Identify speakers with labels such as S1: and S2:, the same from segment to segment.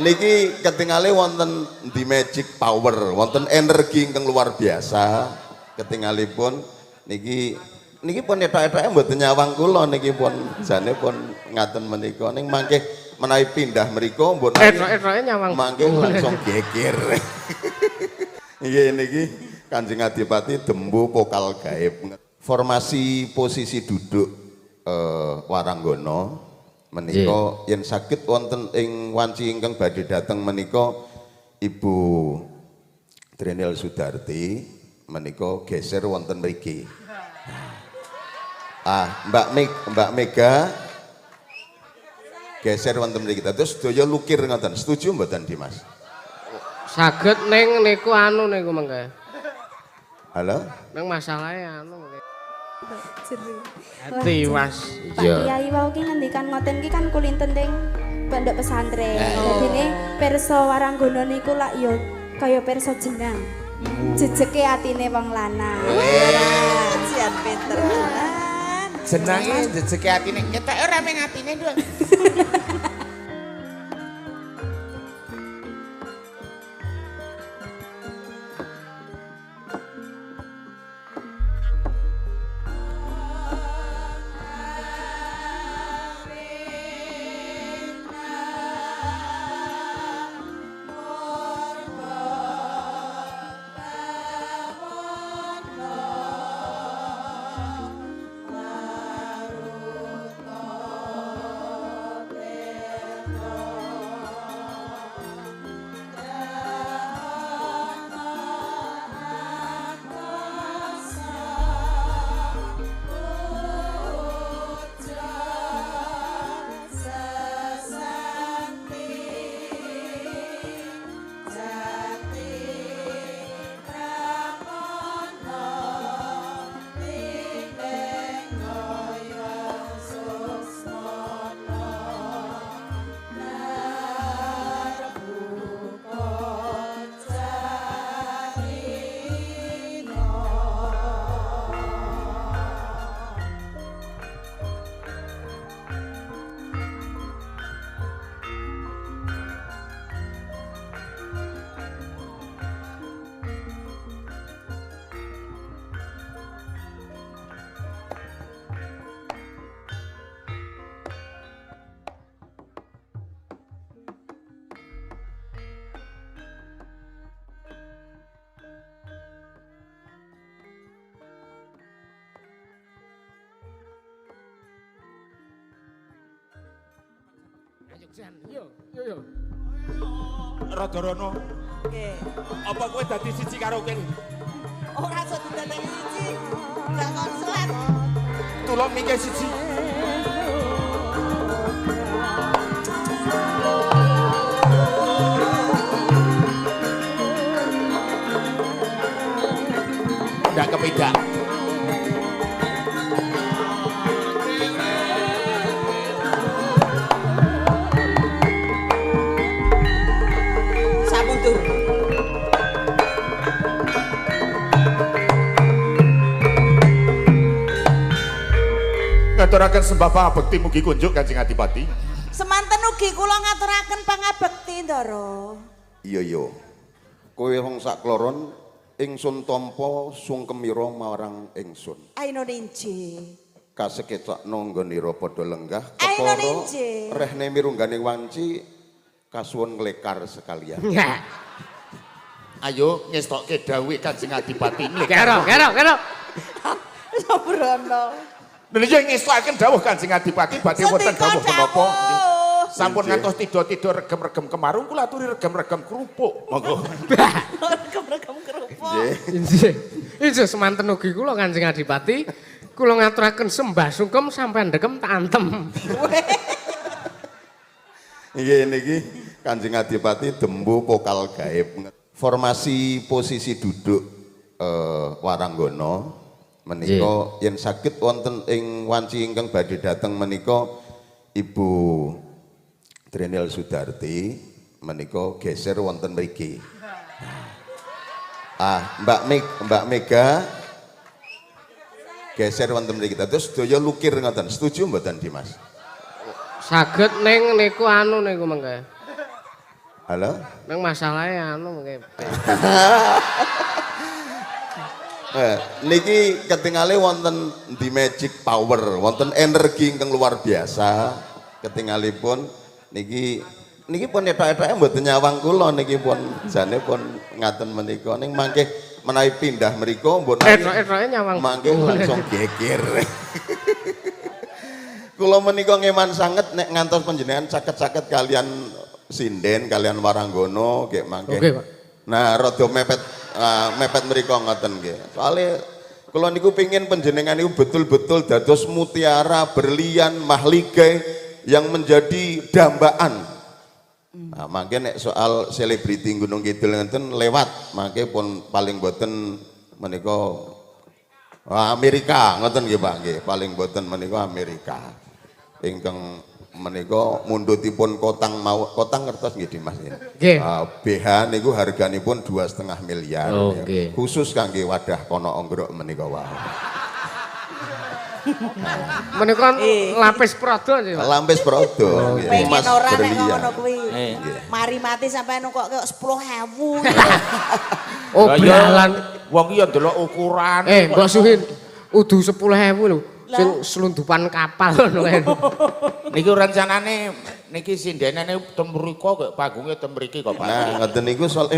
S1: Niki ketingale wonten the magic power, wonten energi ingkang luar biasa. Ketingalipun niki niki pun etok-etoke mboten nyawang kula niki pun jane pun ngaten menika ning mangke menawi pindah mriku mbok
S2: Etok-etoke nyawang.
S1: Mangke langsung geger. Nggih niki Kanjeng Adipati dembu pokal gaib. Formasi posisi duduk Waranggono menika yen saged wonten ing wanci ingkang badhe dhateng menika Ibu Trinil Sudarti menika geser wonten mriki. Ah, Mbak Mega geser wonten mriki. Terus sedaya lukir ngoten. Setuju mboten Dimas?
S2: Saged ning niku anu niku mengke.
S1: Halo?
S2: Ning masalahe anu mengke.
S3: Jeru.
S2: Tiwas.
S3: Pak Kiai wau ki ngendikan ngoten ki kan kulinten teng pondok pesantren. Dadine pirsa Waranggono niku lak ya kaya pirsa jenang. Jejeke atine wong lanang.
S4: Sian pinter.
S5: Jenange jejeke atine. Ketok ora meng atine, Nduk.
S2: Jan, yo, yo yo.
S5: Rada rono.
S4: Nggih.
S5: Apa kowe dadi siji karo kowe?
S4: Ora iso didadekne siji. Gak konslet.
S5: Tulung mikir siji. Ndak kepedak.
S4: Samundur.
S5: Ngaturaken sembah pangabekti mugi kunjuk Kanjeng Adipati.
S4: Semanten ugi kula ngaturaken pangabekti, Ndara.
S1: Iya iya. Kowe wong sakloron ingsun tampa sungkemira marang ingsun.
S4: Aino ninji.
S1: Kasekecakno nggonira padha lenggah
S4: Aino
S1: kepara
S4: ninji.
S1: rehne mirunggane wanci kasuwun nglekar sekalian.
S5: Ayo ngestokke dawuhe Kanjeng Adipati.
S2: Kero, kero, kero.
S4: Sembrono.
S5: Lha iya ngestokaken dawuh Kanjeng Adipati badhe wonten
S4: Sendika
S5: dawuh menapa?
S4: dawuh.
S5: Sampun
S1: Nggih.
S5: ngantos tidha-tidha regem-regem kemarung kula aturi regem-regem kerupuk. Monggo.
S4: Regem-regem kerupuk.
S2: Injih. Injih semanten ugi kula Kanjeng Adipati. Kula ngaturaken sembah sungkem sampean dekem tak antem.
S1: Nggih niki Kanjeng Adipati dembu pokal gaib. Formasi posisi duduk Waranggono menika yen saged wonten ing wanci ingkang badhe dhateng menika Ibu Trinil Sudarti menika geser wonten mriki. Ah, Mbak Mega geser wonten mriki. Terus sedaya lukir ngoten. Setuju mboten Dimas?
S2: Saged ning niku anu niku mengke.
S1: Halo.
S2: Nang masalahe anu nggih.
S1: Niki ketingale wonten the magic power, wonten energi ingkang luar biasa. Ketingalipun niki niki pun etok-etoke mboten nyawang kula niki pun jane pun ngaten menika ning mangke menawi pindah mriku mbok
S2: etok-etoke nyawang
S1: mangke langsung geger. Kula menika ngeman sanget nek ngantos panjenengan caket-caket kalian sinden kalian Waranggono nggih mangke.
S2: Oke, Pak.
S1: Nah, rada mepet mepet mriku ngoten nggih. Soale kula niku pingin panjenengan niku betul-betul dados mutiara, berlian, mahligai yang menjadi dambaan. Nah, mangke nek soal selebriti Gunung Kidul ngenten lewat, mangke pun paling boten menika Amerika ngoten nggih Pak nggih, paling boten menika Amerika. Ingkang menika mundhutipun kotang mau kotang ngertos nggih Dimas nggih.
S2: Nggih.
S1: BH niku harganipun 2,5 miliar.
S2: Oh, nggih.
S1: Khusus kangge wadah kono onggrok menika wae.
S2: Menika lapis prada nggih, Pak.
S1: Lapis prada nggih.
S4: Pengen
S1: Emas
S4: ora nek
S1: berlian.
S4: ngono kuwi. Mari mati sampean kok 10.000.
S2: Oh, bralan.
S5: Wong ki ya ndelok ukuran.
S2: Mbok Suhin udu 10.000 lho. Sing selundupan kapal ngono kae.
S5: Niki rencanane niki sindenane ten mriko kok panggunge ten mriki kok Pak.
S1: Nah, ngoten niku soal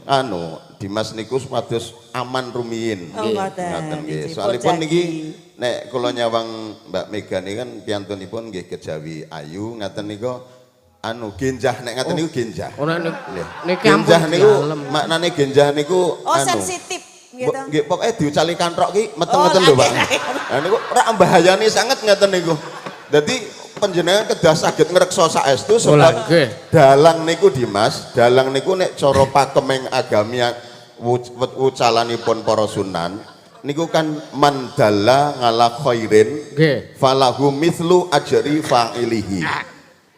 S1: anu Dimas niku supados aman rumiyin.
S4: Oh, ngoten.
S1: Ngoten nggih.
S4: Nggih,
S1: Soalipun
S4: pun
S1: niki
S4: janji.
S1: nek kula nyawang Mbak Mega niki kan piyantunipun nggih kejawi ayu ngaten niku anu genjah nek ngaten niku genjah.
S2: Ora niki ampun
S1: Genjah niku
S2: dalem.
S1: maknane genjah niku
S4: Oh,
S1: anu.
S4: sensitif gitu.
S1: Nggih, pokoke diucali kantrok ki meteng-meten lho, Pak. Lah niku ora mbahayani sanget ngaten niku. Dadi panjenengan kedah saged ngreksa saestu sebab dalang niku Dimas, dalang niku nek cara pakeming agami wucalanipun para sunan niku kan mandala ngala khairin
S2: nggih
S1: falahu mithlu ajri fa'ilihi.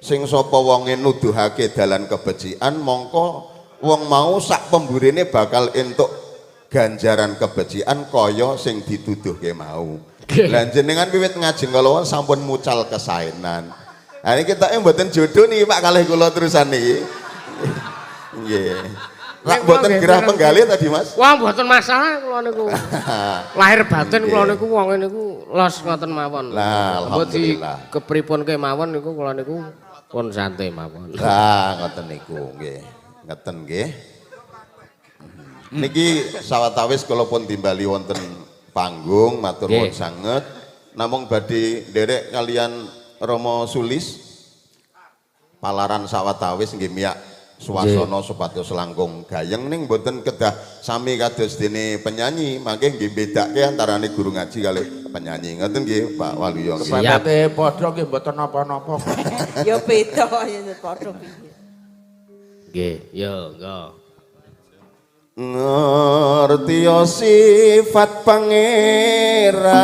S1: Sing sapa wonge nuduhake dalan kebecikan mongko wong mau sak pemburine bakal entuk ganjaran kebecikan kaya sing dituduhke mau. Lah jenengan wiwit ngajeng kala sampun mucal kesaenan. Ha niki ketoke mboten jodoh niki Pak kalih kula terusan niki. Nggih. Rak mboten gerah penggalih tadi Mas.
S2: Wah mboten masalah kula niku. Lahir batin kula niku wong niku los ngoten mawon.
S1: Lah alhamdulillah.
S2: Kepripun kemawon niku kula niku pun santai mawon.
S1: Lah ngoten niku nggih. Ngeten nggih. Niki sawetawis kula pun timbali wonten panggung matur nuwun sanget. Namung badhe nderek kalian Romo Sulis palaran sawetawis nggih miyak suasana supados langkung gayeng ning mboten kedah sami kados dene penyanyi mangke nggih bedake antarane guru ngaji kalih penyanyi ngoten nggih Pak Waluyo nggih.
S5: Sepatete padha nggih mboten napa-napa.
S4: Ya beda ya padha piye.
S2: Nggih, yo nggo.
S1: Ngerti sifat pangeran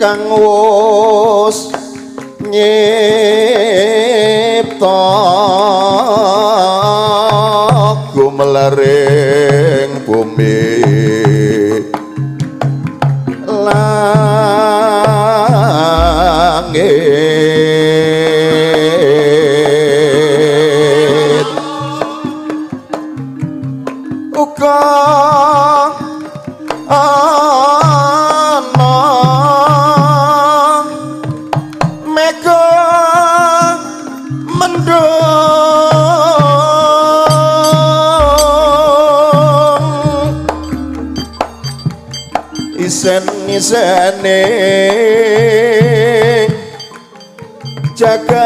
S1: kang wus nyipta gumlering bumi langit uga ana mega mendung isen-isene jagat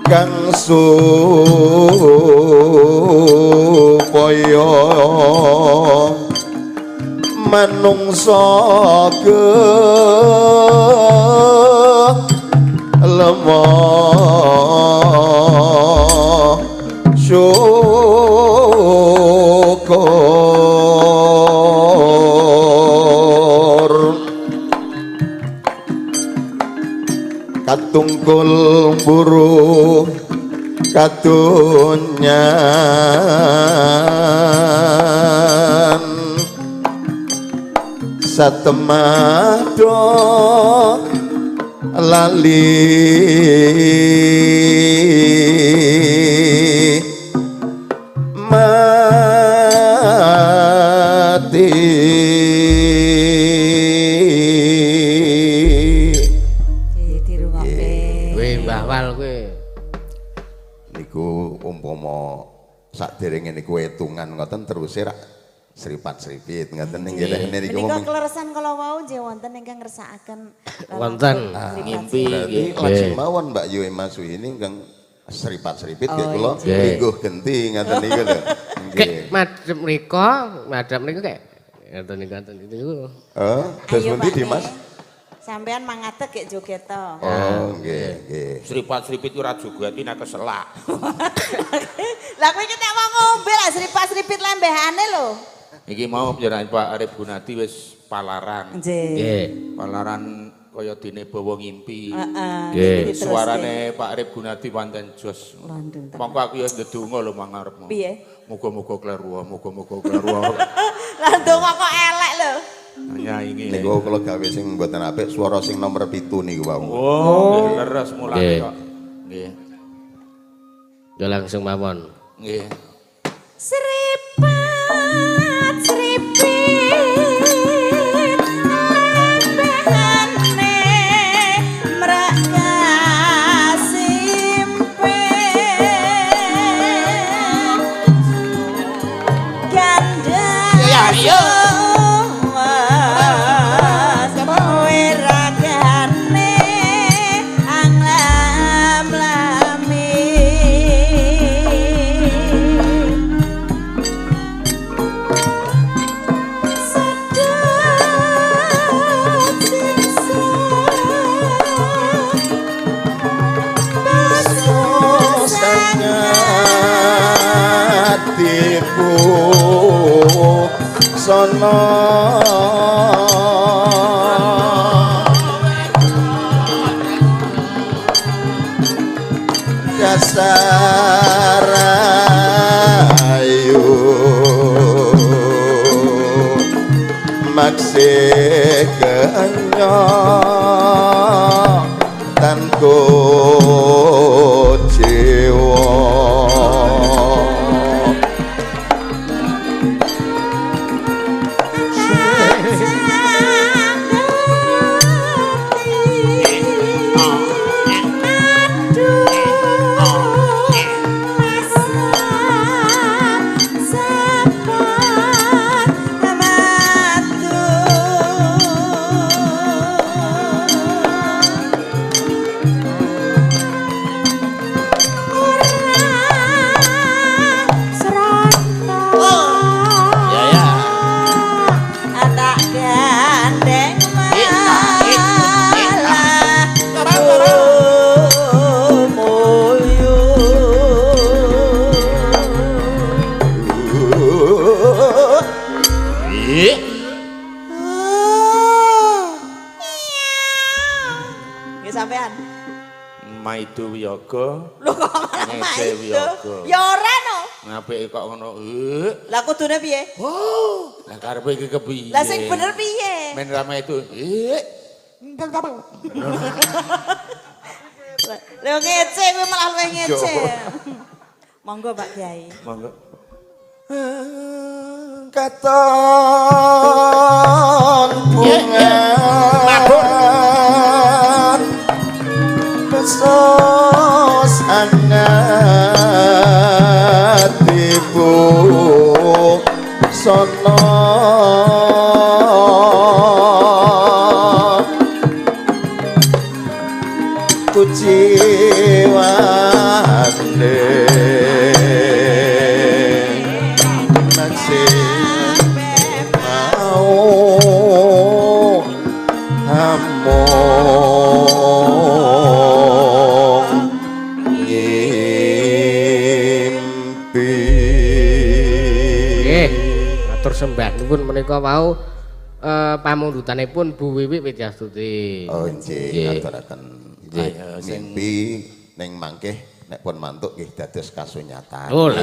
S1: kang supaya manungsa lemah syukur katungkul buru kadonyan Satemah do lali mati.
S4: Dirungokke.
S2: Kowe Mbah Wal kowe.
S1: Niku umpama sakderenge niku hitungan ngoten teruse rak seripat-seripit ngoten nggih niku.
S4: Menika kleresan kala wau nggih wonten ingkang ngersakaken
S2: wonten
S5: ngimpi
S1: nggih. Lajeng mawon Mbak Yu Masuhini ingkang seripat-seripit nggih kula lingguh genti ngoten niku lho.
S2: Nggih. Madhep mriku, madhep niku kek ngoten niku ngoten niku.
S1: Heeh, terus pundi Dimas?
S4: Sampean mangadeg gek joget to.
S1: Oh, nggih, nggih.
S5: Seripat-seripit ora jogeti nek keselak.
S4: Lah kowe iki nek wong ngombe lah seripat-seripit lembehane lho.
S5: Iki mau panjenengan Pak Arif Gunadi wis palaran.
S4: Nggih.
S5: Palaran kaya dene bawa ngimpi.
S4: Heeh.
S2: Nggih.
S5: Suarane Pak Arif Gunadi pancen jos. Mongko aku ya ndedonga lho mangarepmu.
S4: Piye?
S5: Muga-muga kleru, muga-muga kleru.
S4: Lah ndonga kok elek lho.
S5: Nyaingi.
S1: Niku kula gawe sing mboten apik swara sing nomor 7 niku wau.
S5: Oh, leres mulane kok. Nggih.
S2: Ya langsung mawon.
S5: Nggih.
S4: Seripat seripit lembehane mrakasimpe gandha
S5: ya
S1: sono kasarayu makse kenyo tanko jiwa.
S5: Maido wiyaga.
S4: Lho kok malah maido? Ya ora no.
S5: Ngapike kok ngono?
S4: Lah kudune piye?
S5: Oh, lah karepe iki kepiye?
S4: Lah sing bener piye?
S5: Men ra maido.
S4: Lha ngece kowe malah luwih ngece. Monggo Pak Kiai.
S5: Monggo.
S1: Katon bunga besos angatibu sono kuciwane masih mau among ngimpi.
S2: Nggih, matur sembah nuwun menika wau pamundutanipun Bu Wiwik Widyastuti.
S1: Oh nggih, ngaturaken mimpi ning mangke Nek pun mantuk nggih dados kasunyatan.
S2: Oh, lah.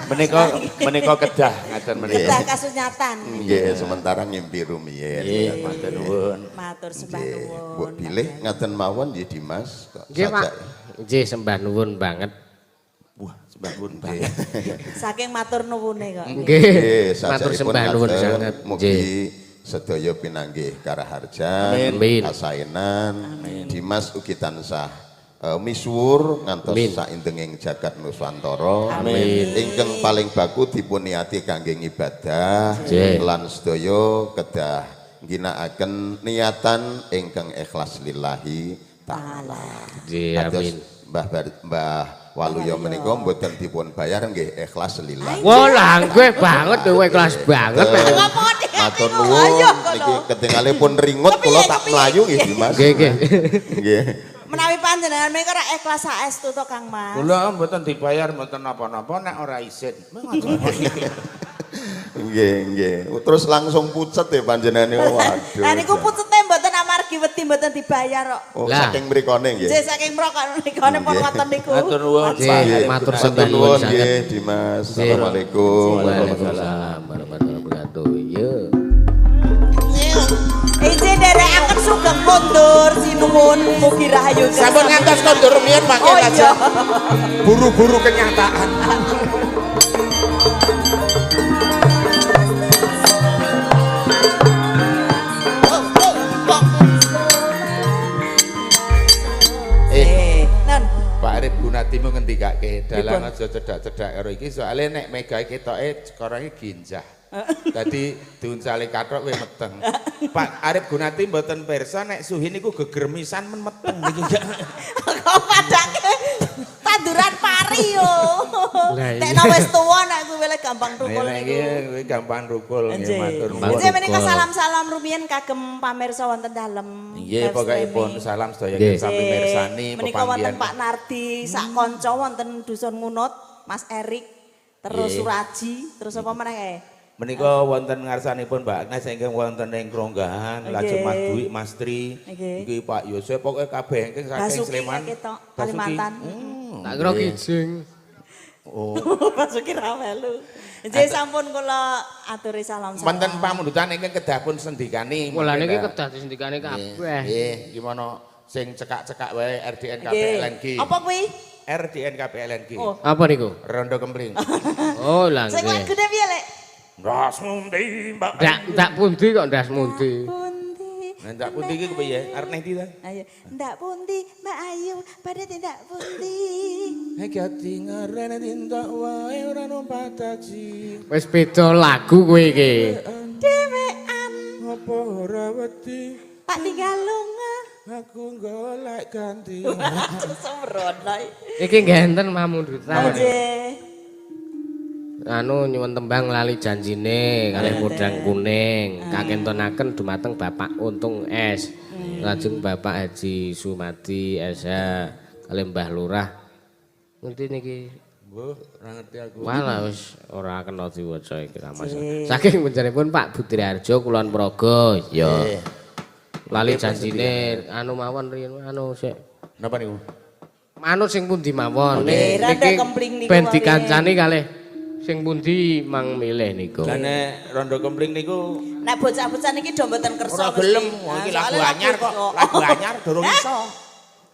S5: Menika menika kedah ngaten menika.
S4: Kedah kasunyatan.
S1: Nggih, sementara ngimpi rumiyin.
S5: Nggih, matur nuwun.
S4: Matur sembah
S1: Nggih,
S4: nuwun.
S1: Mbok bilih ngaten mawon nggih Dimas. Kok
S2: Nggih, Pak.
S1: sajak.
S2: Nggih, sembah nuwun banget.
S5: Wah, sembah nuwun banget.
S4: Saking matur nuwune kok.
S2: Nggih.
S1: Nggih,
S2: Matur
S1: sajakipun
S2: sembah nuwun
S1: ngaten.
S2: sanget.
S1: Mugi
S2: Nggih.
S1: sedaya pinanggih karaharjan,
S2: Amin.
S1: kasainan, Dimas ugi tansah misuwur ngantos
S2: Amin.
S1: saindenging jagat Nuswantara.
S2: Amin.
S1: Ingkang paling baku dipun niati kangge ngibadah
S2: Nggih.
S1: lan sedaya kedah ngginakaken niatan ingkang ikhlas lillahi taala.
S2: Nggih,
S1: Kados
S2: amin.
S1: Mbah Waluyo menika mboten dipun bayar nggih ikhlas lillahi.
S2: Wah, lah nggih banget kowe ikhlas banget.
S1: Matur nuwun niki ketingale pun ringut kula tak mlayu nggih Dimas.
S2: Nggih, nggih.
S1: Nggih.
S4: Menawi panjenengan menika ora ikhlas saestu to Kang Mas.
S5: Kula mboten dibayar mboten napa-napa nek ora isin.
S1: Nggih, nggih. Terus langsung pucet ya panjenengane. Waduh.
S4: Lah niku pucete mboten amargi wedi mboten dibayar kok.
S1: Oh,
S2: Lah.
S1: saking mrikone nggih.
S4: Nggih saking mroko nikane pun ngoten niku.
S5: Matur nuwun, Pak.
S2: Nggih, matur sembah
S1: Matur
S2: nuwun
S1: nuwun
S2: sanget.
S1: nggih Dimas. Assalamualaikum.
S2: Waalaikumsalam warahmatullahi wabarakatuh. Yo.
S4: Izin nderekaken sugeng kondur sinuwun mugi rahayu.
S5: Sampun ngantos kondur rumiyin mangke
S4: Oh iya.
S5: aja. Buru-buru kenyataan.
S4: Nun.
S5: Pak Arif Gunatimu ngendikake dalang aja cedak-cedak karo iki soalé nek megae ketoke korange ginjah. Dadi diuncale kathok we meteng. Pak Arif Gunati mboten pirsa nek suhi niku gegermisan men meteng niki.
S4: Kok padake tanduran pari yo.
S2: Lah, iya.
S4: Tekno wis tuwa nek kuwi lek gampang rukul
S5: Nek
S4: niku.
S5: iki kuwi gampang rukul nggih matur nuwun.
S4: Nggih menika
S2: Rukul.
S4: salam-salam rumiyin kagem pamirsa wonten dalem.
S5: Nggih
S4: live
S5: pokokipun
S4: streaming.
S5: salam sedaya
S2: Nggih.
S5: sami mirsani
S4: Menika wonten
S5: pepanggihan.
S4: Pak Nardi sak kanca wonten dusun Ngunut, Mas Erik, terus
S5: Nggih.
S4: Suraji, terus apa meneh kae?
S5: Menika wonten ngarsanipun Mbak Agnes ingkang wonten ing Kronggahan, lajeng Mas
S4: Nggih.
S5: Dwi, Mas Tri,
S4: Nggih.
S5: iki Pak Yosef pokoke kabeh ingkang saking
S4: Basuki
S5: Sleman.
S4: ketok,
S5: Basuki.
S4: Kalimantan.
S2: Tak kira kijing.
S5: Oh.
S4: Basuki ra melu. Nggih sampun kula aturi salam-salam.
S5: Wonten pamundutan ingkang kedah pun sendikani.
S2: Mulane iki kedah disendikane kabeh.
S5: Nggih, gimana sing cekak-cekak wae RDN
S4: Nggih.
S5: KPLNG.
S4: Apa kuwi?
S5: RDN KPLNG.
S4: Oh.
S2: Apa niku?
S5: Rondo kempling.
S2: Oh, lah
S4: Sing
S2: nggih.
S4: lagune piye, Lek?
S5: Ndas mundi, Mbak.
S2: Ndak ndak pundi kok ndas mundi.
S4: Pundi.
S5: Nah, ndak pundi iki kepiye? Arep neh ndi ta?
S4: Ayo, ndak pundi Mbak Ayu, badhe tindak pundi.
S5: Nek ati ngarene tindak wae ora numpak taksi.
S2: Wis beda lagu kowe iki.
S4: Dhewean
S5: Apa ora wedi
S4: tak tinggal lunga.
S5: aku golek ganti.
S4: Sembrono.
S2: Iki ngenten pamundutan.
S4: Nggih.
S2: Anu nyuwun tembang lali janjine kalih podang kuning kakentonaken dumateng Bapak Untung S. Lajeng Bapak Haji Sumadi SH kalih Mbah Lurah. Ngerti niki?
S5: Mbuh, ora ngerti aku.
S2: Walah wis ora kena diwaca iki ra masalah. Saking penjenenganipun Pak Budi Harjo Kulon Progo. Ya. Lali janjine anu mawon riyen anu sik.
S5: Napa niku?
S2: Manut sing pundi mawon.
S4: Nggih, rada kempling niku
S2: ben
S4: wae.
S2: dikancani kalih sing pundi mang milih niku.
S5: Lah nek rondo kempling niku
S4: Nek bocah-bocah niki do mboten kersa
S5: ora gelem,
S4: mesti.
S5: wong iki
S4: Nah,
S5: lagu
S4: soalnya
S5: anyar kok, lagu anyar durung iso.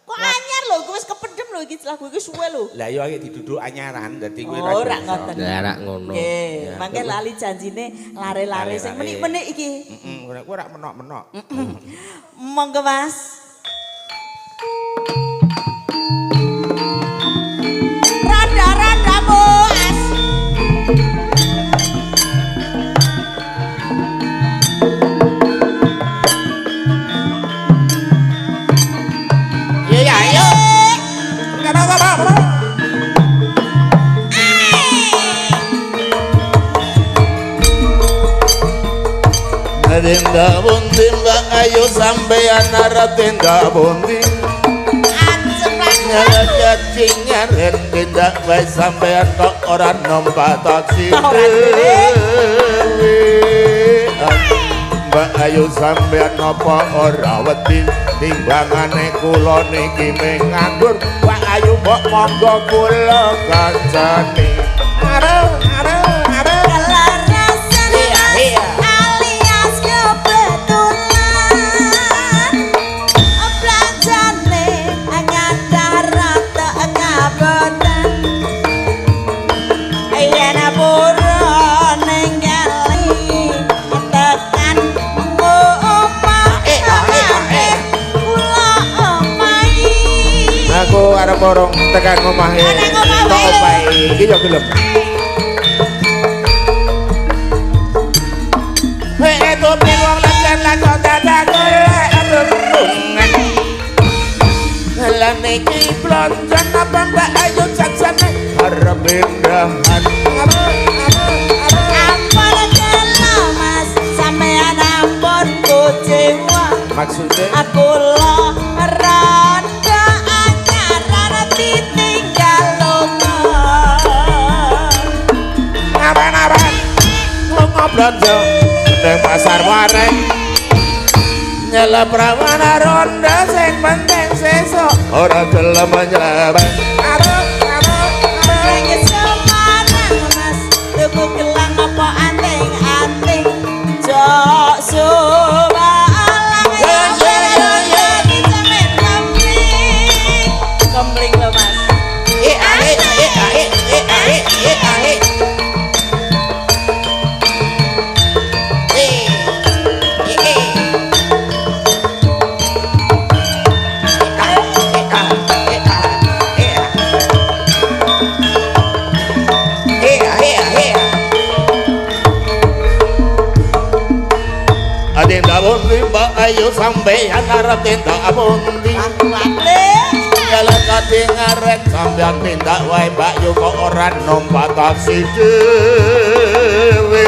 S4: Kok anyar lho, iku wis kependem lho iki lagu iki suwe lho.
S5: Lah yo iki diduduk anyaran dadi kowe
S4: Oh, ora ngoten.
S2: Lah rak ngono.
S4: Nggih, mangke lali janjine lare-lare sing
S5: Lare-lare.
S4: menik-menik iki.
S5: Heeh, kowe ora menok-menok.
S4: Monggo Mas. Rada-rada Mas.
S5: Iya ya, ayo. Tindak pundi Mbak Ayu sampeyan arep tindak pundi
S4: Ancem lan
S5: Nyelek tindak wae sampeyan kok ora numpak taksi
S4: Ora
S5: Mbak Ayu sampeyan apa ora wedi timbangane kula niki mung nganggur Mbak Ayu mbok monggo kula kancane. Arep arep arep
S4: Kelarasan alias kebetulan belanjane ngadar rata kabotan yen pura ninggali tekan omah kula omahi.
S5: Aku arep borong tekan omahe. Tok omahe iki yo gelem. Hei topi wong lancar lakon dadak golek rembungan. Lah niki blonjon apa Mbak Ayu jajane arep pindahan.
S4: Ampun gelo Mas, sampean ampun kecewa.
S5: Maksudnya
S4: aku rondo anyaran ditinggal lunga.
S5: Aran-aran lunga blonjo nang pasar wareng. Nyelep rawana rondo sing penting sesuk ora gelem nyelep. Arep arep
S4: arep Semarang Mas, tuku gelang apa anting-anting. Jok subalang ya ya dijamin kempling. Kempling lho Mas.
S5: Eh eh eh eh eh eh eh. Ayo sampeyan arep tindak pundi? Kalau kate ngaret sampeyan tindak wae Mbak Yu kok ora numpak taksi dhewe.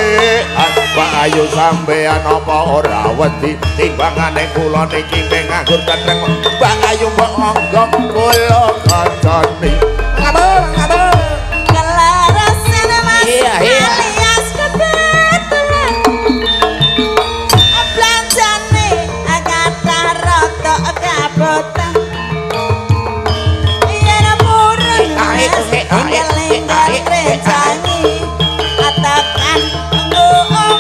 S5: Mbak Ayu sampeyan apa ora wedi timbangane kula niki nganggur teneng. Mbak Ayu mbok monggo kula kancane. Ngabur ngabur.
S4: Kelarasan Mas.
S5: Iya iya.
S4: Alias kebetulan. Belanjane kathah rada kabotan. Yen purun Mas, enggal-enggal rencangi katakan nggo omah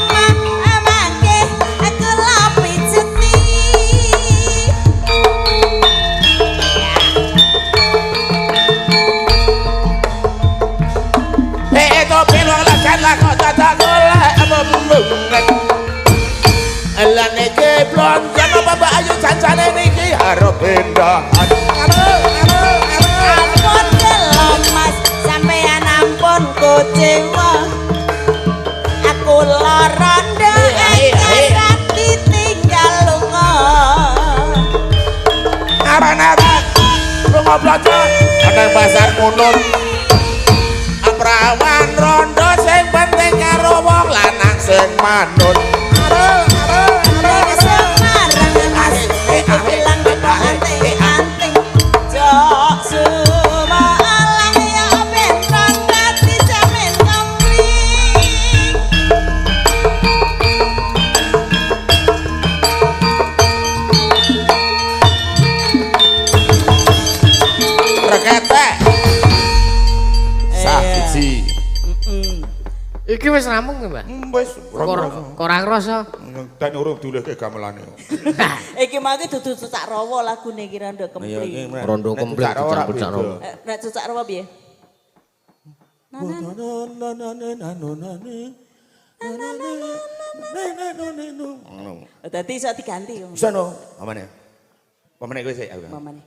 S4: mangke kula pijeti.
S5: Eh topi wong lagan lakon dadak golek membungan. Lah niki blonjon apa Mbak Ayu jancane niki arep pindahan.
S4: Ampun gelo Mas, sampean ampun kecewa. Aku rondo anyaran ditinggal lunga.
S5: Aran-aran lunga blonjon nang pasar Munut. Prawan rondo sing penting karo wong lanang sing manut.
S4: Semarang Mas, tuku gelang apa anting-anting. Jok sumalang ya ben rondo dijamin kempling.
S5: Reketek. Sah siji.
S2: Iki wis rampung to, Mbak?
S5: Wis,
S2: Kok ora krasa?
S5: Dan urung diulehke gamelane.
S4: Iki mau iki dudu cucak rawa lagune iki rondo kempling.
S2: Rondo kempling dicampur cak rawa.
S4: Nek cucak rawa piye? Dadi iso diganti.
S5: Iso no, pamane. Pamane kowe sik aku.
S4: Pamane.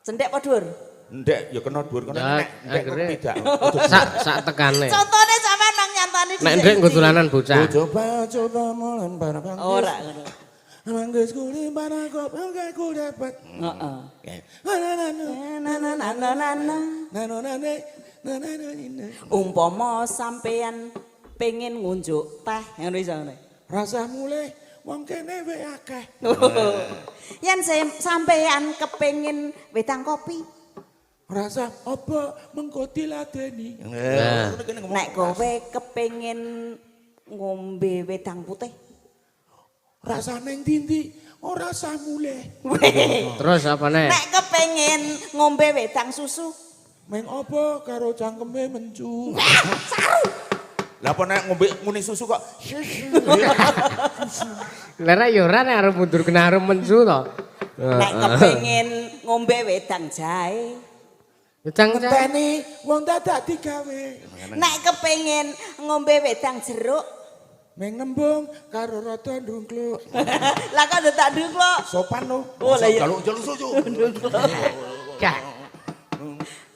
S4: Cendhek apa dhuwur?
S5: Ndek ya kena dhuwur kena nek ndek tidak.
S2: Sak tekane.
S4: Contone sampean nang nyantane
S2: dhisik. Nek ndek nggo dolanan bocah.
S5: Coba-coba melempar bangkis.
S4: Ora ngono.
S5: Manggis kuli para kok aku dapat.
S4: Heeh. Umpama sampean pengen ngunjuk teh ngono iso ngene.
S5: Rasah mulih wong kene wae akeh.
S4: Yen sampean kepengin wedang kopi,
S5: rasa apa mengko diladeni.
S4: Nek kowe kepengin ngombe wedang putih,
S5: Rasane ndi-ndi ora sah mulih.
S2: Terus apa nek?
S4: Nek kepengin ngombe wedang susu,
S5: meng apa karo cangkeme mencu. Saru. Lah apa nek ngombe muni susu kok susu.
S2: Lah ya ora nek arep mundur kena arep mencu to.
S4: Nek kepengin ngombe wedang jahe.
S2: Wedang jahe.
S5: Ngenteni wong dadak digawe.
S4: Nek kepengin ngombe wedang jeruk,
S5: meng nembung karo rada ndungkluk.
S4: Lah kok dadak ndungkluk?
S5: Sopan lho.
S4: Oh lah iya.
S5: Jaluk-jaluk susu.
S2: Gak.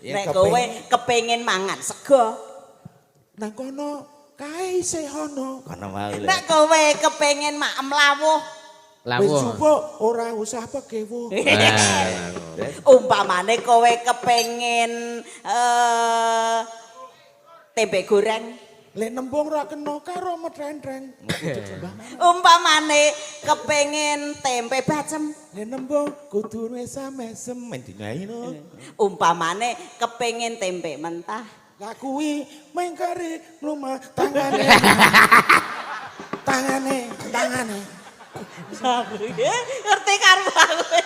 S4: Nek kowe kepengin mangan sego,
S5: nang kono kae isih ana.
S1: Kono mau lho.
S4: Nek kowe kepengin maem lawuh,
S2: lawuh.
S5: Wis supo ora usah pekewuh.
S4: Umpamane kowe kepengin tempe goreng,
S5: lek nembung ora kena karo metrentreng.
S4: Umpamane kepengin tempe bacem,
S5: lek nembung kudu mesam-mesem mendinae no.
S4: Umpamane kepengin tempe mentah,
S5: lah kuwi mengkare mlumah tangane. Tangane, tangane.
S4: Ngerti karo aku.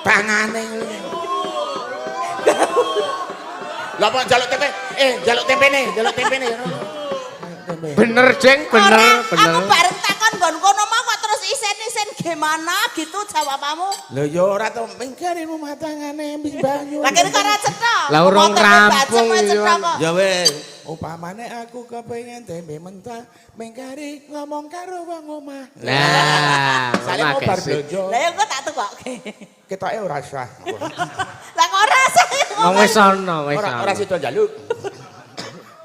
S5: Tangane. Lah kok njaluk tempe? Njaluk tempene, njaluk tempene.
S2: Bener, Jeng, bener, bener.
S4: Aku bareng takon nggon kono mau kok terus isen-isen gimana gitu jawabanmu.
S5: Lho ya ora to mengkare mumah tangane mbis banyu.
S4: Lah kene kok ora cetha.
S2: Lah urung rampung
S1: ya wis.
S5: Upamane aku kepengin tempe mentah, mengkari ngomong karo wong omah.
S2: Nah,
S5: sale mau bar blonjo.
S4: Lah ya engko tak tukokke.
S5: Ketoke ora sah.
S4: Lah kok ora sah.
S2: Wong wis ana, wis ana.
S5: Ora sida njaluk.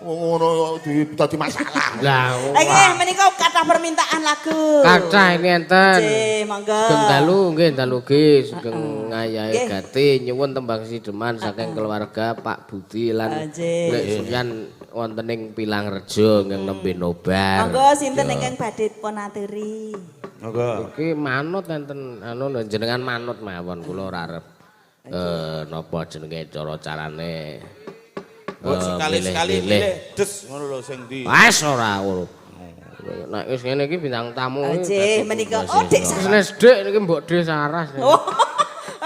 S5: Ngono dadi masalah.
S2: Lah
S4: nggih menika kathah permintaan lagu.
S2: Kathah ini enten.
S4: Nggih, monggo.
S2: Sugeng dalu nggih dalu nggih sugeng ngayahe gati nyuwun tembang sideman saking keluarga Pak Budi lan Lek Suryan wonten ing Pilangrejo ingkang nembe nobar.
S4: Monggo sinten ingkang badhe dipun aturi.
S5: Monggo.
S2: Iki manut enten anu jenengan manut mawon kula ora arep napa jenenge cara-carane.
S5: Mbok sekali-sekali milih des ngono lho sing ndi.
S2: Wes ora ngono. Nek wis ngene iki bintang tamu.
S4: Nggih menika. Oh Dik
S2: Saras. Wis Dik niki mbok Dik Saras.
S4: Oh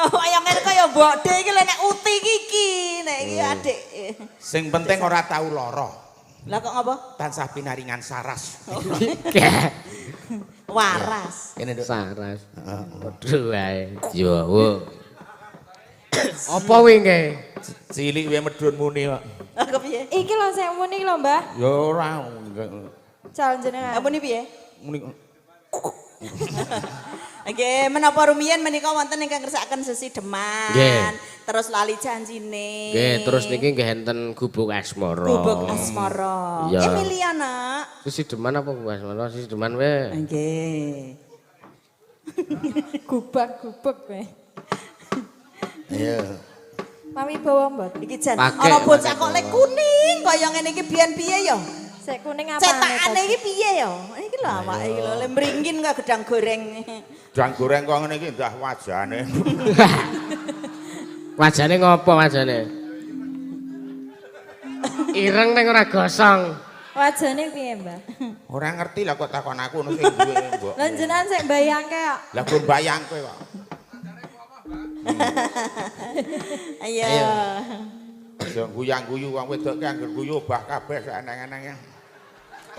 S4: kaya ngene kaya mbok Dik iki lho nek uti iki nek iki adik.
S5: Sing penting ora tau lara.
S4: Lah kok ngopo?
S5: Tansah pinaringan saras.
S4: Waras.
S5: Kene Nduk.
S2: Saras. Padha wae. Yo wo. Apa wingi nggih?
S5: Cilik wae medun muni kok.
S4: Lah kepiye?
S3: Iki lho sing muni lho, Mbah.
S5: Ya ora.
S3: Calon jenengan.
S4: Muni piye?
S5: Muni.
S4: Nggih, menapa rumiyin menika wonten ingkang ngersakaken sesideman. Terus lali janjine.
S2: Nggih, terus niki nggih enten Gubuk Asmara.
S4: Gubuk Asmara. Emilia, Nak.
S2: Sesideman apa Gubuk Asmara? Sesideman wae.
S4: Nggih.
S3: Gubak-gubuk wae.
S1: Iya.
S3: Mami bawa mboten.
S4: Iki jan ana bocah kok lek kuning kaya ngene iki biyen piye ya?
S3: Sik kuning apane?
S4: Cetakane iki piye ya? Iki lho awake iki lho le mringin kok gedang goreng.
S5: Gedang goreng kok ngene iki ndah wajane.
S2: Wajane ngopo wajane? Ireng ning ora gosong.
S3: Wajane piye, Mbah?
S5: Ora ngerti lah kok takon aku ono sing duwe mbok.
S3: Lah jenengan sik mbayangke kok.
S5: Lah kok mbayangke kok.
S4: Ayo.
S5: Aja guyang-guyu wong wedok ki angger guyu obah kabeh sak eneng-enenge.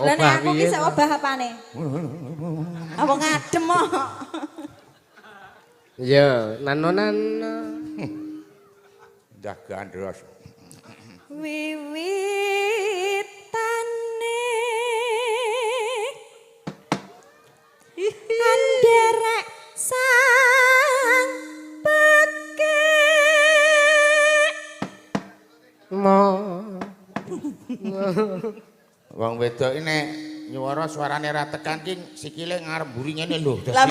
S3: Lah nek aku ki sik obah apane?
S4: Apa ngadem kok.
S2: Ya, nano-nano.
S5: Ndah gandros.
S3: Wiwitane anderek sang peke.
S2: Mo.
S5: Wong wedok ini nyuara suarane ra tekan ki sikile ngarep mburi ngene lho.
S4: Lah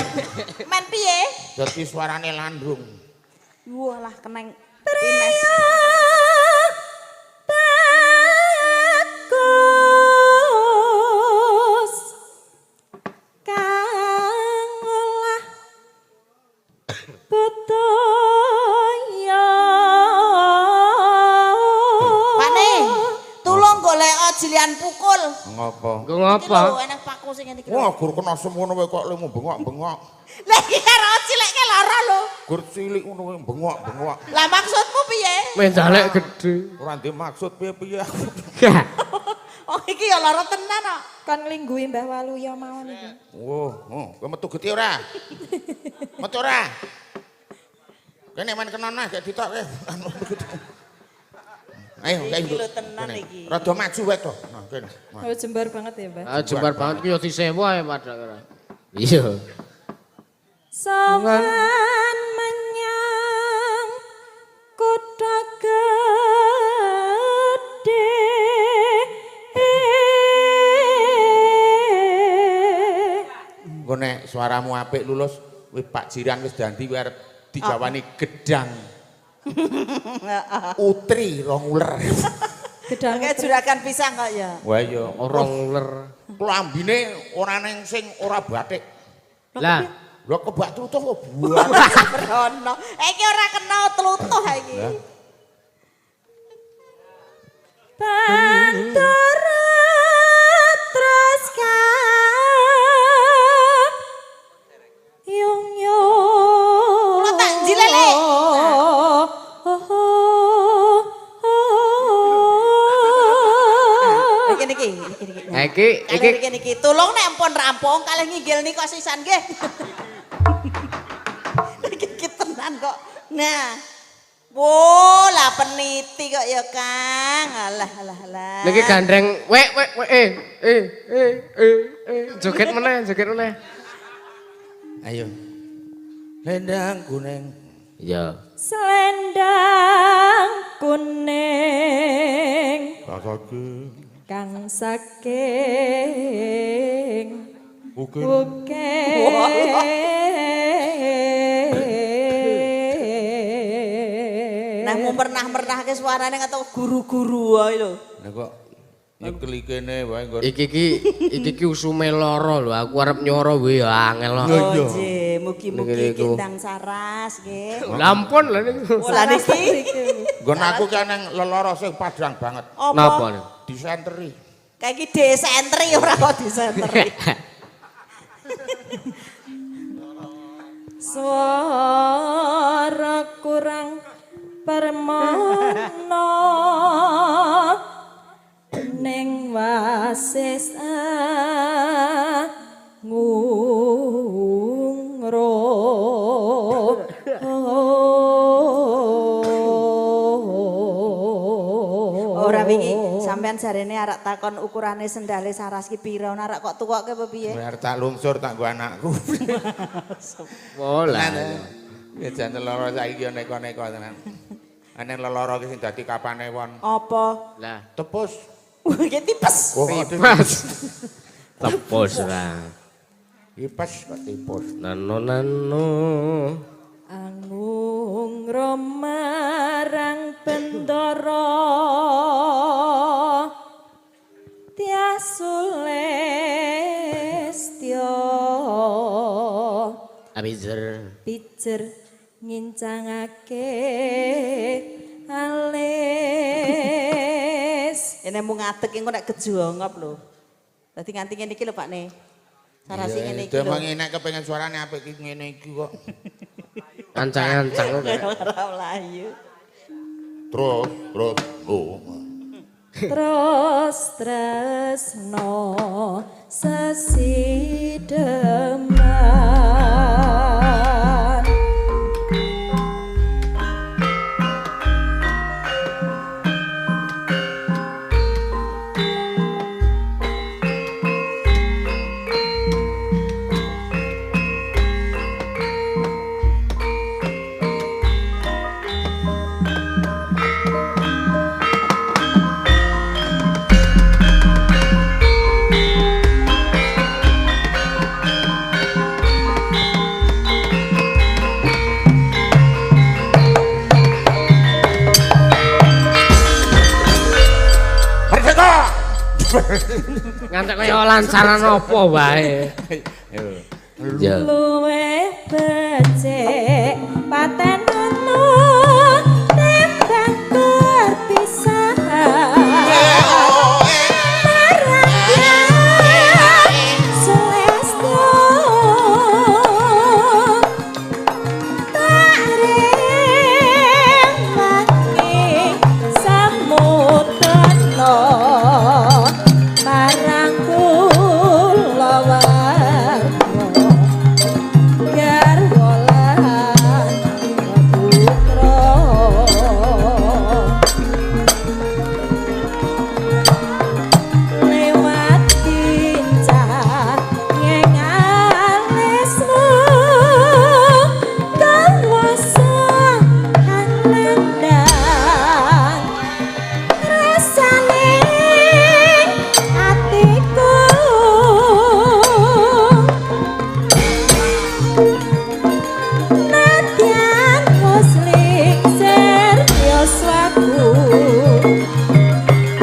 S4: men piye?
S5: Dadi suarane landrung.
S4: Walah keneng pines.
S3: Bagus kang olah betaya.
S4: Pane, tulung golek kok jilian pukul.
S5: Ngopo?
S2: Nggo ngopo?
S4: Iki lho enek paku sing ngene iki.
S5: Wah, gur kena semono wae kok lemu bengok-bengok.
S4: Lah iki karo cilik ke lara lho.
S5: Gur cilik ngono wae bengok-bengok.
S4: Lah maksudmu piye?
S2: Menjalek gedhe.
S5: Ora ndek maksud piye-piye aku.
S4: Oh iki ya lara tenan kok.
S6: Kon nglingguhi Mbah Waluya mawon iki.
S5: Wah, kowe metu getih ora? Metu ora? Kene men kena nah gak ditokke. Ayo, kae
S4: Iki lho tenan iki.
S5: Rada maju wae to. Nah, kene.
S6: Oh jembar banget ya, Mbah.
S2: Ah jembar banget ki ya disewa ya padha ora. Iya.
S6: Sowan menyang kutha gedhe.
S5: Engko nek suaramu apik lulus, wis Pak Jiran wis danti kowe arep dijawani gedang. Utri rong uler.
S6: Gedang
S4: Kayak juragan pisang kok ya.
S5: Wah iya,
S2: Rong uler.
S5: Klambine ora neng sing ora batik.
S2: Lah,
S5: Lho kebak tlutuh kok buah.
S4: Brono. Iki ora kena tlutuh iki.
S6: Bantara terus yung yung.
S4: Kula tak jilele. Iki niki, iki niki.
S2: Iki
S4: iki niki niki. Tulung nek ampun rampung kalih nginggil nika sisan nggih. Iki iki tenan kok. Nah. Wo, lah peniti kok ya, Kang. Alah alah alah.
S2: Niki gandeng wek wek wek eh joget meneh, joget meneh.
S5: Ayo. Lendang kuning.
S2: Iya.
S6: Selendang kuning.
S5: Saking
S6: kang saking
S5: ukir.
S4: Nah, mu pernah-pernahke suarane atau guru-guru wae lho.
S5: Lah kok nyekeli kene wae nggon.
S2: Iki iki usume lara lho, aku arep nyoro wae ya angel kok.
S4: Oh nggih, mugi-mugi kindang saras nggih.
S2: Lah ampun lho niku.
S4: Lah niki.
S5: Nggon aku ki nang lelara sing padhang banget.
S2: Napa niku?
S5: Disenteri.
S4: Kayak iki desenteri ora kok disenteri.
S6: Suara kurang permono ning wasis ngungro.
S4: Ora wingi sampean jarene arak takon ukurane sendale Saras ki pira, arak kok tukoke apa piye?
S5: Biar tak lungsur tak nggo anakku.
S2: Bola.
S5: Ya jan lelara saiki yo neko-neko tenan. Ana lelara ki sing dadi kapane won.
S4: Apa?
S2: Lah,
S5: tepus.
S4: Iki tipes.
S2: Tipes. Tepus lah.
S5: Tipes kok tipus.
S2: Nano nano.
S6: Angung marang bendara Tiasulestya.
S2: Abizer.
S6: Pijer ngincangake alis.
S4: Ini mung ngadeg engko nek kejongop lho. Dadi nganti ngene iki lho Pak Ne. Sarasi ngene iki lho.
S5: Demeng nek kepengin suarane apik iki ngene iki kok.
S2: Ancang-ancang kok.
S4: Ora mlayu.
S5: Terus, terus, oh.
S6: Terus tresno sesideman.
S2: Ngantek kaya lancaran apa wae. Ya.
S6: Luwih becik patenono timbang perpisahan.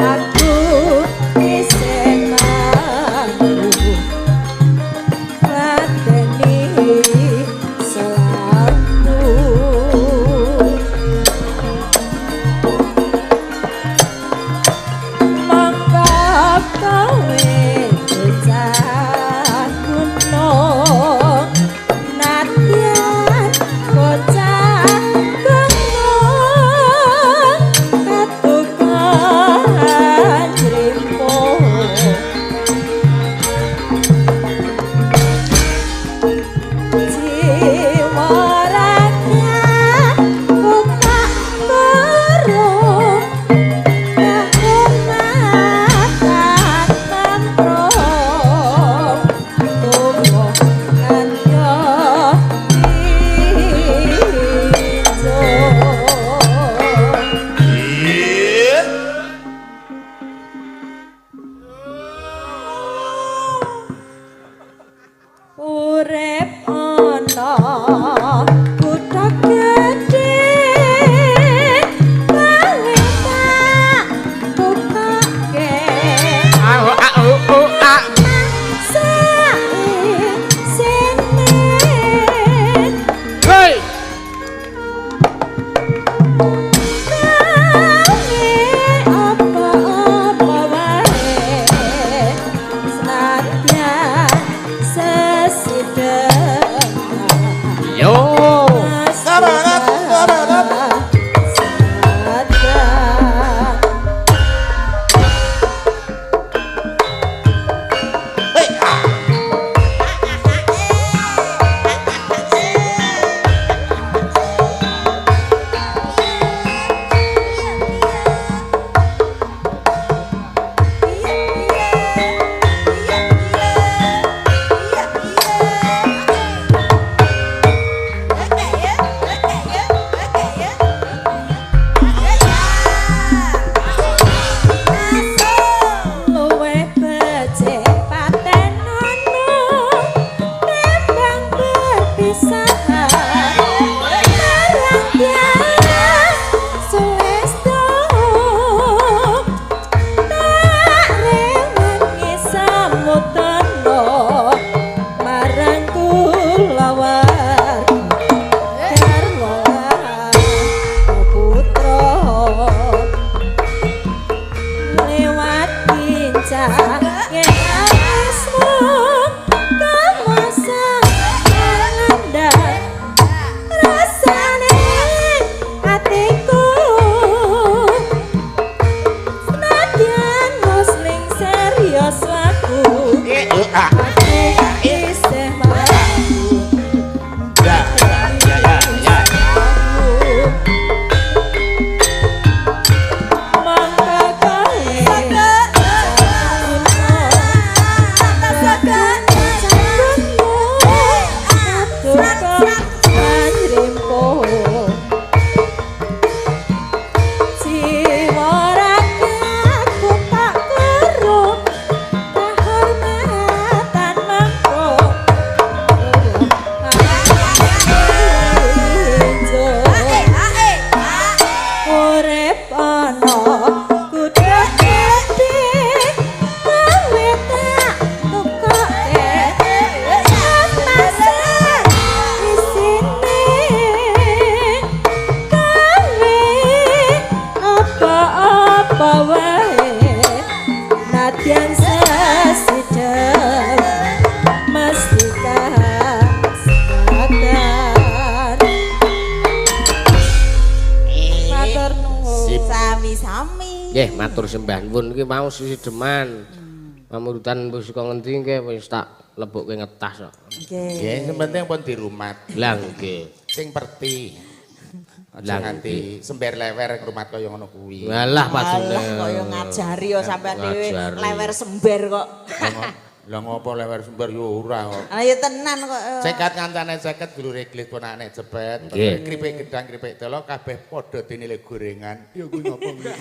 S6: Aku isih mampu mateni selalu. Monggo kowe bocah gunung nadyan bocah gunung katukan jrimpo jiwa raga ku tak perlu kahormatan mantra tuwa kanya ijo. Urip ana kutha gedhe gawe tak tukake
S2: Au au u a.
S6: saisine.
S2: Hei.
S6: Gawe apa-apa wae senadyan sesidhem
S2: Yo.
S6: Luwih becik patenono timbang perpisahan marang tiang sulesto tak rewangi samutana marang kulawarga garwa putra lewat pincang asma kamasa landai rasane atiku senadyan musling serius laku aku isih mampu.
S5: Ya ya ya ya.
S6: Mangka kowe Urip ana kutha gedhe gawe tak tukoke pasar isine gawe apa-apa wae nadyan sesidhem mesti kasadar. Matur nuwun.
S4: Sami-sami.
S2: Nggih, matur sembah nuwun iki mau sisideman. Pamurutan wis saka ngendi nggih wis tak lebokke ngetas kok.
S4: Nggih.
S5: Nggih, sing penting pun dirumat.
S2: Lah nggih.
S5: Sing perti. Aja
S2: Lah,
S5: nganti sember lewer ngrumat kaya ngono kuwi.
S2: Walah padune.
S4: Alah kaya ngajari ya sampean dhewe
S2: Ngajari.
S4: lewer sember kok.
S5: Lah ngopo lewer sember yo ora kok.
S4: Lah ya tenan kok.
S5: Cekat kancane ceket dulure glit ponakane cepet.
S2: Nggih.
S5: Kripik gedang kripik telo kabeh padha dinilai gorengan. Ya kuwi ngopo kuwi.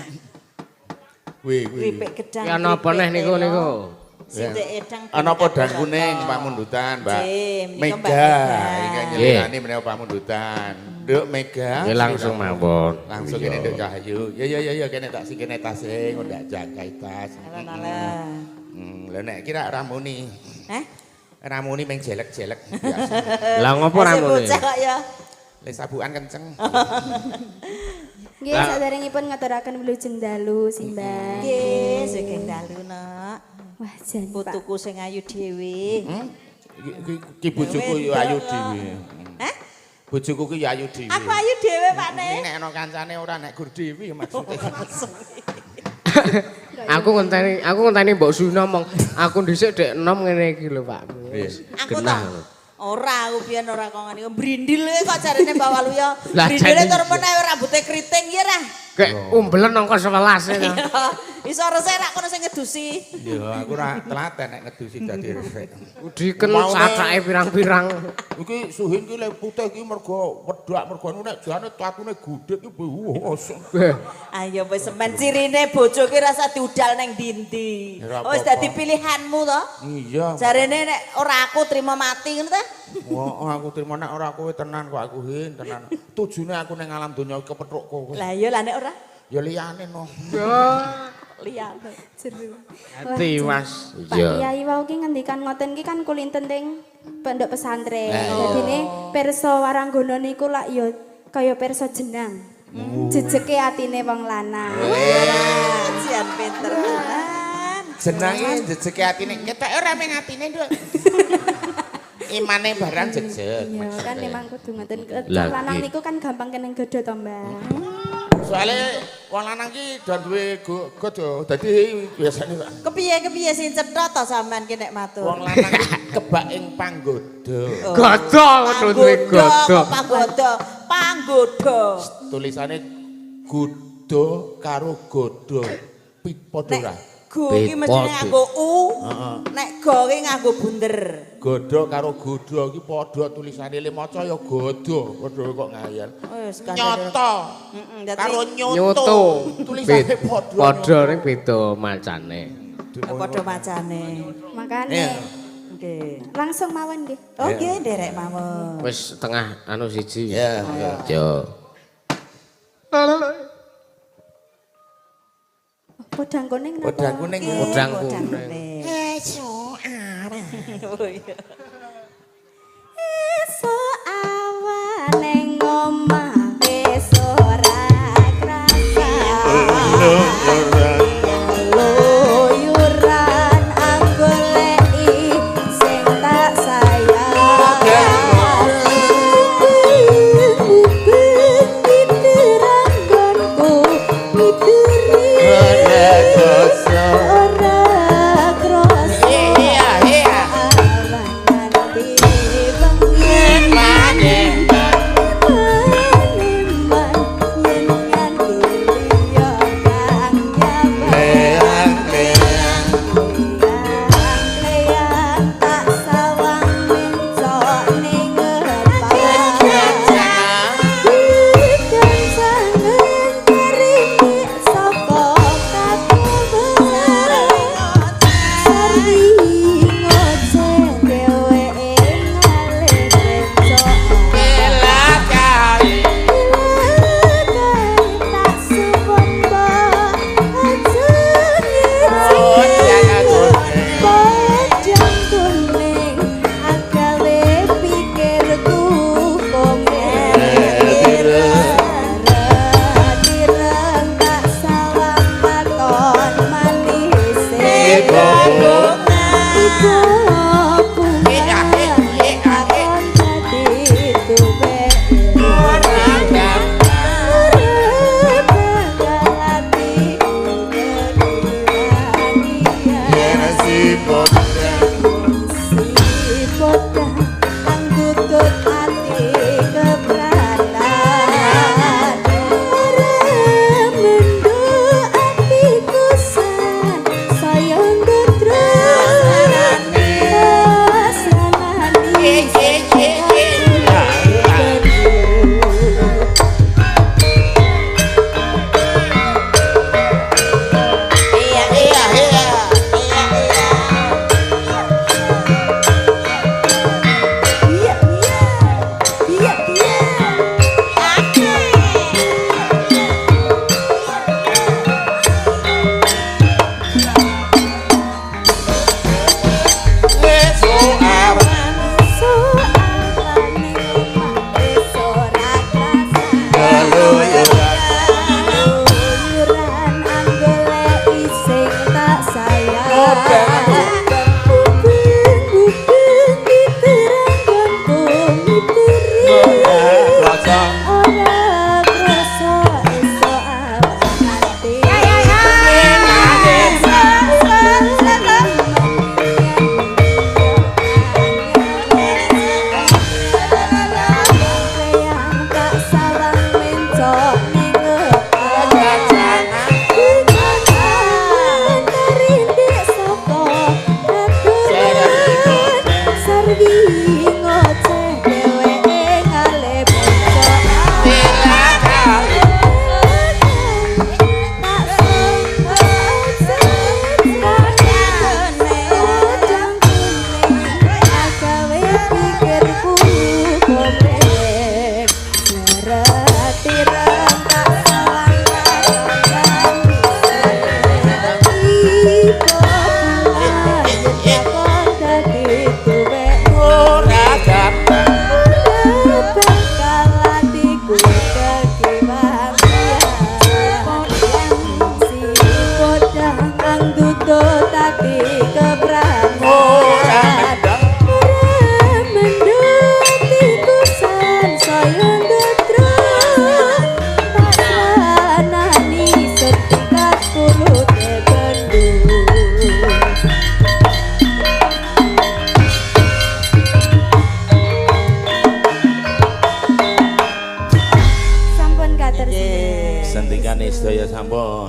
S5: Kuwi kuwi.
S4: Kripik gedang.
S2: Ki ana apa neh niku niku?
S4: Sithik edang.
S5: Ana podang kuning pamundutan, Mbak.
S4: Nggih, menika Mbak
S5: Mega
S4: Mega.
S5: ingkang nyelirani menika pamundutan. Nduk Mega.
S2: Nggih langsung mawon.
S5: Langsung kene Nduk Cahyu. Ya ya ya ya kene tak singkene tase ndak jagai tas.
S4: Alon-alon.
S5: Lha nek kira ramuni.
S4: Hah?
S5: Ramuni meng jelek-jelek biasa.
S2: Lah ngopo
S4: Masih
S2: ramune?
S4: bocah kok ya.
S5: Le sabukan kenceng.
S3: Nggih, saderengipun ngaturaken wilujeng dalu Simbah.
S4: Nggih, sugeng dalu, Nak.
S3: Wah, jan Pak.
S4: Putuku sing ayu dhewe.
S5: Ki bojoku yo ayu dhewe.
S4: Hah?
S5: Bojoku ki yo ayu dhewe.
S4: Aku ayu dhewe, Pak Ne.
S5: Ini nek ana kancane ora nek gur dhewe ya maksudnya.
S2: Aku ngenteni Mbok Suno ngomong, aku dhisik dek enom ngene iki lho, Pak.
S4: Aku
S2: Genah.
S4: tak ora aku biyen ora kok ngene. Brindil kok jarene Mbak Waluyo.
S2: Lah,
S4: Brindile
S2: jane
S4: tur meneh rambute keriting ya ra.
S2: Kayak umbelen angka 11 ya.
S4: Iso resik rak kono sing ngedusi.
S5: Ya aku ora telaten nek ngedusi dadi resik.
S2: Diken
S5: Maune-
S2: cacake pirang-pirang.
S5: Iki Suhin ki lek putih ki mergo wedak mergo anu nek jane tatune gudhek ki wah.
S4: Ayo wis semen cirine bojo ki rasa diudal neng ndi-ndi.
S5: Ya,
S4: Wis
S5: apa-apa.
S4: dadi pilihanmu to.
S5: Iya.
S4: Jarene nek ora aku trimo mati ngono ta?
S5: Wah, aku trimo nek ora kowe tenan kok aku Hin tenan. Tujune aku ning alam donya iki kepethuk kowe.
S4: Lah iya lah nek ora
S5: Ya liyane no.
S4: liyane.
S3: Jeru.
S2: Tiwas.
S3: Pak Kiai wau ki ngendikan ngoten ki kan kulinten teng pondok pesantren. Dadine pirsa waranggono niku lak ya kaya pirsa jenang. Jejeke atine wong lanang.
S4: Sian pinter tenan.
S5: Jenange jejeke atine. Ketok ora meng atine, Nduk. Imane barang jejeg.
S3: Iya kan memang kudu ngoten.
S2: Lah,
S3: Lanang
S2: nggih.
S3: niku kan gampang kena godho to, Mbak.
S5: Soale wong lanang ki do duwe godho. Dadi biasane
S4: Kepiye kepiye sing cetha to sampean ki nek matur.
S5: wong lanang ki kebak ing panggoda.
S2: Godho kudu duwe godho.
S4: Kok Panggoda, panggoda.
S5: Tulisane gudo karo godo. Padha
S4: Nek
S5: ora?
S4: go ki mestine nganggo u, nek go ki nganggo bunder.
S5: Godo karo godo iki padha tulisane le maca ya godo, padha kok ngayal.
S4: Wis kandhane.
S5: Nyoto
S4: Heeh, dadi
S5: karo nyoto.
S2: Nyoto.
S5: Tulisane padha.
S2: Padha ning beda macane.
S4: Padha macane.
S3: Makane
S4: Nggih.
S3: langsung mawon nggih.
S4: Oh nggih nderek mawon.
S2: Wis setengah anu siji.
S1: Ya,
S2: Yo.
S3: Podang kuning napa?
S5: Podang kuning.
S4: Nggih,
S2: Podang
S4: podang
S2: kuning.
S4: kuning. Oh iya.
S3: Esuk awan ning omah wis ora krasa. Keluyuran anggoleki sing tak sayang. Mubeng miteri ora krasa.
S5: Iya, iya.
S3: Awanan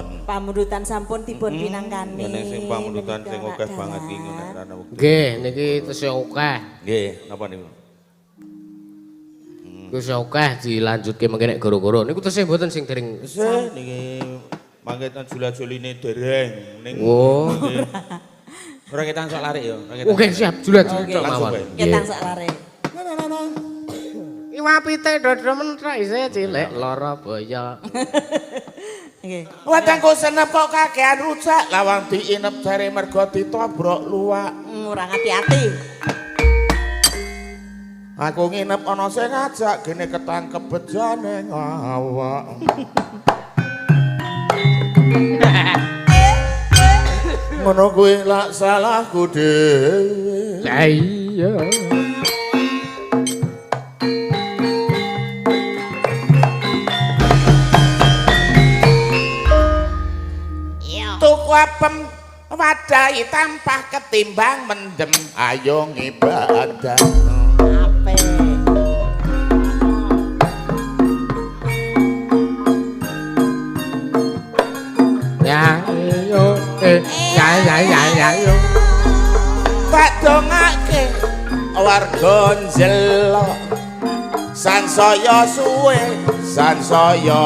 S5: Sampun.
S4: Pamundutan sampun dipun pinangkani.
S5: Ngene sing pamundutan sing
S4: Menika
S5: akeh banget iki
S4: dalang.
S5: nek ana wektu.
S2: Nggih, niki tesih akeh.
S5: Nggih, napa niku?
S2: Wis akeh dilanjutke mengke nek goro-goro. Niku tesih mboten sing dereng.
S5: Tesih niki mangke ten jula-juline dereng ning.
S2: Oh.
S5: Ora ketang sok larik ya. Ora ketang.
S2: Oke, siap jula-juli
S4: Oke.
S2: tok mawon.
S4: Ketang sak lare.
S2: Iwak pitik dodro menthok isih cilik lara boyo.
S4: Nggih.
S5: Wetengku senep kok kakean rujak, lawang diinep jare mergo ditobrok luwak.
S4: Ora ngati-ati.
S5: Aku nginep ana sing ngajak gene ketangkep bejane ngawak. Ngono kuwi lak salahku dhewe.
S2: Lah iya.
S5: Tuku apem wadahi tampah ketimbang mendem ayo ngibadah.
S4: Apik.
S2: Ya yo ya ya ya ya yo.
S5: Tak dongake warga njelok sansaya suwe sansaya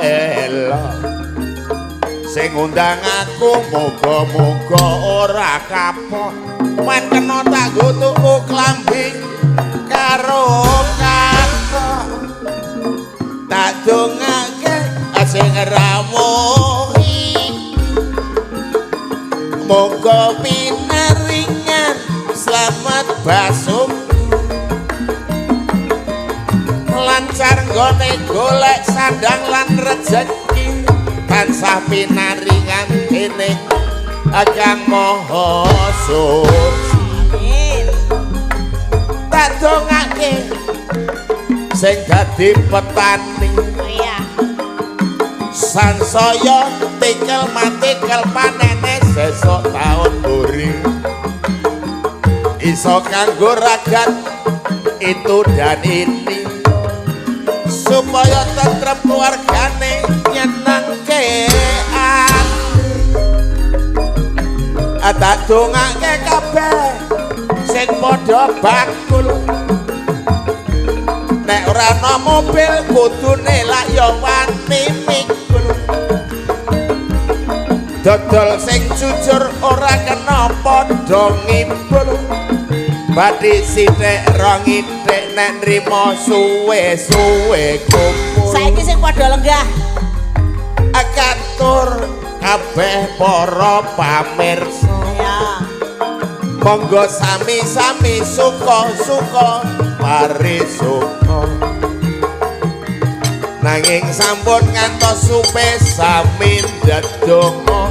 S5: elok. Sing ngundang aku muga-muga ora kapok. Men kena tak nggo tuku klambi karo kathok. Tak dongake sing rawuhi muga pinaringan slamet basuh lancar nggone golek sandang lan rejeki tansah pinaringan dening Kang Maha Suci.
S4: Amin.
S5: Tak dongake sing dadi petani
S4: Iya.
S5: sansaya tikel matikel panene sesuk taun mburi iso kanggo ragat itu dan ini supaya tentrem keluargane nyenengke ati. Tak dongake kabeh sing padha bakul nek ora ana mobil kudune lak ya wani mikul dodol sing jujur ora kena padha ngibul badhe sithik rong ithik nek nrimo suwe-suwe kumpul.
S4: Saiki sing padha lenggah.
S5: Katur kabeh para pamirsa.
S4: Iya.
S5: Monggo sami-sami suka-suka parisuka. Nanging sampun ngantos supe sami ndedonga.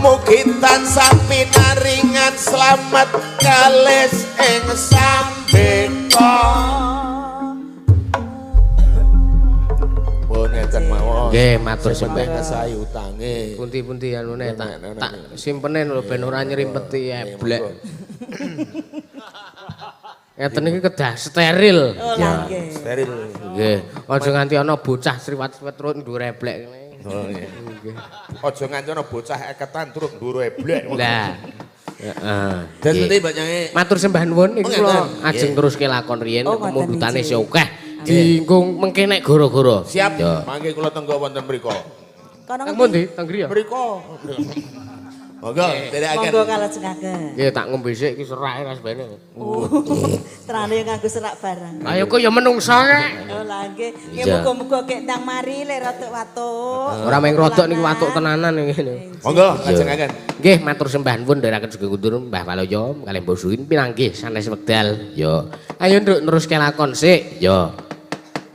S5: Mugi tansah pinaringan slamet kalis ing sambeka. Pun ngeten mawon.
S2: Nggih, matur sembah.
S5: Ngesahi utange.
S2: Pundi-pundi anune tak tak simpene lho ben ora nyerimpeti eblek. Ngeten iki kedah steril.
S4: Oh, lah nggih.
S5: Steril.
S2: Nggih, aja nganti ana bocah sriwat-sriwat turut nduwur eblek ngene.
S5: Oh nggih. Aja nganti ana bocah eketan turut nduwur eblek.
S2: Lah. Heeh.
S1: Dan penting Mbak Nyange.
S2: Matur sembah nuwun iki
S1: Oh,
S2: kula
S1: ngeten.
S2: ajeng teruske lakon riyen
S4: Oh, ngoten
S2: pemundutane
S4: iki.
S2: isih akeh. Dienggo mengke nek goro-goro.
S5: Siap,
S2: Ya.
S5: mangke kula tenggo wonten mriku.
S4: Kono
S2: Teng pundi? Teng griya.
S5: Mriku.
S1: Monggo, nderekaken.
S4: Monggo kalajengaken.
S2: Nggih tak ngombe sik iki serake rasbene.
S4: Oh, terane nganggo serak barang.
S2: Ayo kok ya menungso kek.
S4: Oh lah nggih. Nggih
S2: Iya.
S4: muga-muga kek ndang mari le rodok watuk.
S2: Ora mung rodok niki watuk tenanan iki.
S5: Monggo lajengaken.
S2: Nggih matur sembah nuwun ndherekaken sugeng kundur Mbah Waloyo kalih Mbah Suwin pinanggih sanes wekdal. Yo. Ayo nduk neruske lakon sik. Yo.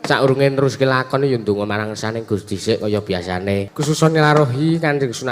S2: Saurunge neruske lakon yo ndonga marang saning Gusti sik kaya biasane. Khususon nyelarohi Kanjeng Sunan